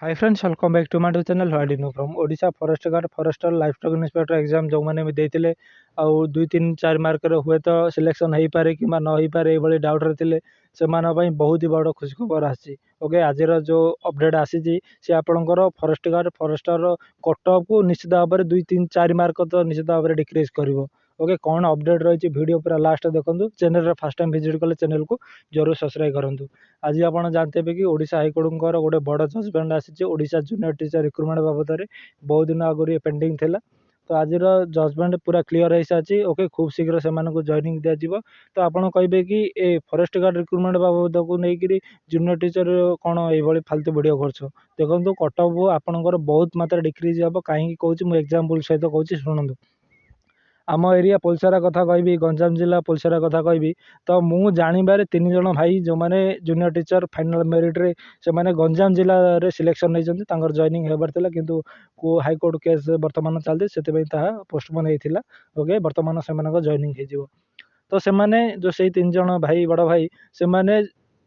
Hi friends, welcome back to my channel What from Odisha Forest Guard, Forester, Livestock Inspector exam ଯେଉଁମାନେ ବି ଦେଇଥିଲେ ଆଉ 2, 3, 4 ମାର୍କରେ ହୁଏତ selection ହେଇପାରେ କିମ୍ବା ନ ହେଇପାରେ ଏଇଭଳି ଡାଉଟ୍ରେ ଥିଲେ, ସେମାନଙ୍କ ପାଇଁ ବହୁତ ହି ବଡ଼ ଖୁସି ଖବର ଆସିଛି। ଓକେ, ଆଜିର ଯେଉଁ ଅପଡ଼େଟ୍ ଆସିଛି ସେ ଆପଣଙ୍କର ଫରେଷ୍ଟ ଗାର୍ଡ଼ ଫରେଷ୍ଟର କଟଅଫ୍କୁ ନିଶ୍ଚିତ ଭାବରେ 2, 3, 4 ମାର୍କ ତ ନିଶ୍ଚିତ ଭାବରେ ଡିକ୍ରିଜ୍ କରିବ। ଓକେ, କ'ଣ ଅପଡ଼େଟ୍ ରହିଛି ଭିଡ଼ିଓ ପୁରା ଲାଷ୍ଟ ଦେଖନ୍ତୁ। ଚ୍ୟାନେଲରେ ଫାର୍ଷ୍ଟ ଟାଇମ୍ ଭିଜିଟ୍ କଲେ ଚ୍ୟାନେଲକୁ ଜରୁର ସବସ୍କ୍ରାଇବ୍ କରନ୍ତୁ। ଆଜି ଆପଣ ଜାଣିଥିବେ କି ଓଡ଼ିଶା ହାଇକୋର୍ଟଙ୍କର ଗୋଟେ ବଡ଼ ଜଜମେଣ୍ଟ ଆସିଛି ଓଡ଼ିଶା ଜୁନିୟର ଟିଚର ରିକ୍ରୁଟମେଣ୍ଟ ବାବଦରେ। ବହୁତ ଦିନ ଆଗରୁ ଏ ପେଣ୍ଡିଂ ଥିଲା, ତ ଆଜିର ଜଜମେଣ୍ଟ ପୁରା କ୍ଲିଅର୍ ହେଇସାରିଛି। ଓକେ, ଖୁବ୍ ଶୀଘ୍ର ସେମାନଙ୍କୁ ଜଏନିଂ ଦିଆଯିବ। ତ ଆପଣ କହିବେ କି ଏ ଫରେଷ୍ଟ ଗାର୍ଡ଼ ରିକ୍ରୁଟମେଣ୍ଟ ବାବଦକୁ ନେଇକରି ଜୁନିୟର ଟିଚର କ'ଣ ଏଇଭଳି ଫାଲତୁ ଭିଡ଼ିଓ କରୁଛ? ଦେଖନ୍ତୁ, କଟଅଫ୍ ଆପଣଙ୍କର ବହୁତ ମାତ୍ରାରେ ଡିକ୍ରିଜ୍ ହେବ। କାହିଁକି କହୁଛି, ମୁଁ ଏକ୍ଜାମ୍ପଲ୍ ସହିତ କହୁଛି, ଶୁଣନ୍ତୁ। ଆମ ଏରିଆ ପୋଲସରା କଥା କହିବି, ଗଞ୍ଜାମ ଜିଲ୍ଲା ପୋଲସରା କଥା କହିବି, ତ ମୁଁ ଜାଣିବାରେ 3 ଜଣ ଭାଇ ଯେଉଁମାନେ ଜୁନିୟର ଟିଚର ଫାଇନାଲ୍ ମେରିଟ୍ରେ ସେମାନେ ଗଞ୍ଜାମ ଜିଲ୍ଲାରେ ସିଲେକ୍ସନ୍ ନେଇଛନ୍ତି। ତାଙ୍କର ଜଏନିଂ ହେବାର ଥିଲା, କିନ୍ତୁ କେଉଁ ହାଇକୋର୍ଟ କେସ୍ ବର୍ତ୍ତମାନ ଚାଲିଛି, ସେଥିପାଇଁ ତାହା ପୋଷ୍ଟପୋନ୍ ହେଇଥିଲା। ଓକେ, ବର୍ତ୍ତମାନ ସେମାନଙ୍କ ଜଏନିଂ ହେଇଯିବ। ତ ସେମାନେ ଯେଉଁ ସେଇ 3 ଜଣ ଭାଇ, ବଡ଼ ଭାଇ, ସେମାନେ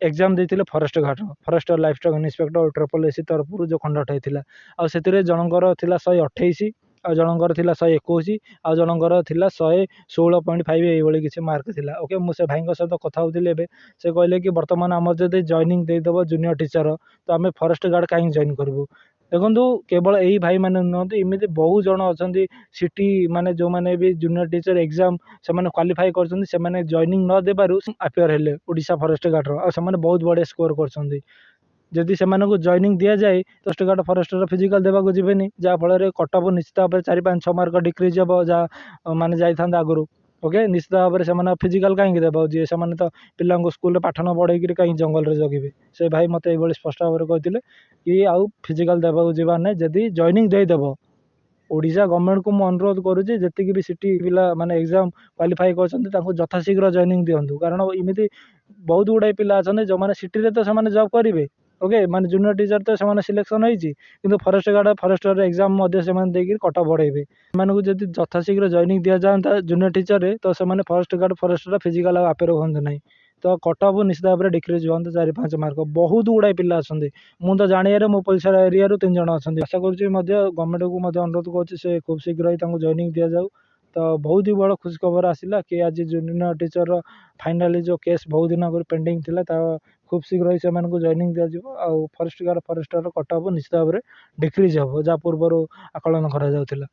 ଏକ୍ଜାମ୍ ଦେଇଥିଲେ forest guard, forester, livestock inspector, triple SC ତରଫରୁ ଯେଉଁ କଣ୍ଡକ୍ଟ ହେଇଥିଲା। ଆଉ ସେଥିରେ ଜଣଙ୍କର ଥିଲା 128, ଆଉ ଜଣଙ୍କର ଥିଲା 121, ଆଉ ଜଣଙ୍କର ଥିଲା 116.5, ଏଇଭଳି କିଛି ମାର୍କ ଥିଲା। ଓକେ, ମୁଁ ସେ ଭାଇଙ୍କ ସହିତ କଥା ହେଉଥିଲି ଏବେ, ସେ କହିଲେ କି ବର୍ତ୍ତମାନ ଆମର ଯଦି ଜଏନିଂ ଦେଇଦେବ ଜୁନିୟର ଟିଚର, ତ ଆମେ ଫରେଷ୍ଟ ଗାର୍ଡ଼ କାହିଁକି ଜଏନ୍ କରିବୁ? ଦେଖନ୍ତୁ, କେବଳ ଏଇ ଭାଇମାନେ ନୁହନ୍ତି, ଏମିତି ବହୁ ଜଣ ଅଛନ୍ତି ସିଟି ମାନେ ଯେଉଁମାନେ ବି ଜୁନିୟର ଟିଚର ଏକ୍ଜାମ୍ ସେମାନେ କ୍ୱାଲିଫାଏ କରିଛନ୍ତି, ସେମାନେ ଜଏନିଂ ନ ଦେବାରୁ ଆପିୟର ହେଲେ ଓଡ଼ିଶା ଫରେଷ୍ଟ ଗାର୍ଡ଼ର, ଆଉ ସେମାନେ ବହୁତ ବଢ଼ିଆ ସ୍କୋର କରିଛନ୍ତି। ଯଦି ସେମାନଙ୍କୁ ଜଏନିଂ ଦିଆଯାଏ, ଫରେଷ୍ଟ ଗାର୍ଡ଼ ଫରେଷ୍ଟର ଫିଜିକାଲ୍ ଦେବାକୁ ଯିବେନି, ଯାହାଫଳରେ କଟଅଫ୍ ନିଶ୍ଚିତ ଭାବରେ 4, 5, 6 ମାର୍କ ଡିକ୍ରିଜ୍ ହେବ, ଯାହା ମାନେ ଯାଇଥାନ୍ତା ଆଗରୁ। ଓକେ, ନିଶ୍ଚିତ ଭାବରେ ସେମାନେ ଫିଜିକାଲ୍ କାହିଁକି ଦେବାକୁ ଯିବେ? ସେମାନେ ତ ପିଲାଙ୍କୁ ସ୍କୁଲରେ ପାଠ ନ ପଢ଼େଇକିରି କାହିଁକି ଜଙ୍ଗଲରେ ଜଗିବେ? ସେ ଭାଇ ମୋତେ ଏଇଭଳି ସ୍ପଷ୍ଟ ଭାବରେ କହିଥିଲେ କି ଆଉ ଫିଜିକାଲ୍ ଦେବାକୁ ଯିବାର ନାହିଁ ଯଦି ଜଏନିଂ ଦେଇଦେବ। ଓଡ଼ିଶା ଗଭର୍ଣ୍ଣମେଣ୍ଟକୁ ମୁଁ ଅନୁରୋଧ କରୁଛି, ଯେତିକି ବି ସିଟି ପିଲା ମାନେ ଏକ୍ଜାମ୍ କ୍ୱାଲିଫାଏ କରିଛନ୍ତି, ତାଙ୍କୁ ଯଥାଶୀଘ୍ର ଜଏନିଂ ଦିଅନ୍ତୁ। କାରଣ ଏମିତି ବହୁତ ଗୁଡ଼ାଏ ପିଲା ଅଛନ୍ତି ଯେଉଁମାନେ ସିଟିରେ ତ ସେମାନେ ଜବ୍ କରିବେ, ଓକେ, ମାନେ ଜୁନିୟର ଟିଚର ତ ସେମାନେ ସିଲେକ୍ସନ୍ ହେଇଛି, କିନ୍ତୁ ଫରେଷ୍ଟ ଗାର୍ଡ଼ ଫରେଷ୍ଟର ଏକ୍ଜାମ୍ ମଧ୍ୟ ସେମାନେ ଦେଇକିରି କଟଅଫ୍ ବଢ଼େଇବେ। ସେମାନଙ୍କୁ ଯଦି ଯଥାଶୀଘ୍ର ଜଏନିଂ ଦିଆଯାଆନ୍ତା ଜୁନିୟର ଟିଚରରେ, ତ ସେମାନେ ଫରେଷ୍ଟ ଗାର୍ଡ଼ ଫରେଷ୍ଟର ଫିଜିକାଲ୍ ଆଉ ଆପିୟର ହୁଅନ୍ତେ ନାହିଁ। ତ କଟଅଫ୍ ନିଶ୍ଚିତ ଭାବରେ ଡିକ୍ରିଜ୍ ହୁଅନ୍ତା 4, 5 ମାର୍କ। ବହୁତ ଗୁଡ଼ାଏ ପିଲା ଅଛନ୍ତି, ମୁଁ ତ ଜାଣିବାରେ ମୋ ପୋଲସରା ଏରିଆରୁ 3 ଜଣ ଅଛନ୍ତି। ଆଶା କରୁଛି ମଧ୍ୟ ଗଭର୍ଣ୍ଣମେଣ୍ଟକୁ ମଧ୍ୟ ଅନୁରୋଧ କରୁଛି, ସେ ଖୁବ୍ ଶୀଘ୍ର ହିଁ ତାଙ୍କୁ ଜଏନିଂ ଦିଆଯାଉ। ତ ବହୁତ ହି ବଡ଼ ଖୁସି ଖବର ଆସିଲା କି ଆଜି ଜୁନିୟର ଟିଚରର ଫାଇନାଲି ଯେଉଁ କେସ୍ ବହୁତ ଦିନ ଆଗରୁ ପେଣ୍ଡିଂ ଥିଲା, ତା ଖୁବ୍ ଶୀଘ୍ର ହିଁ ସେମାନଙ୍କୁ ଜଏନିଂ ଦିଆଯିବ, ଆଉ ଫରେଷ୍ଟ ଗାର୍ଡ଼ ଫରେଷ୍ଟର କଟଅଫ୍ ନିଶ୍ଚିତ ଭାବରେ ଡିକ୍ରିଜ୍ ହେବ, ଯାହା ପୂର୍ବରୁ ଆକଳନ କରାଯାଉଥିଲା।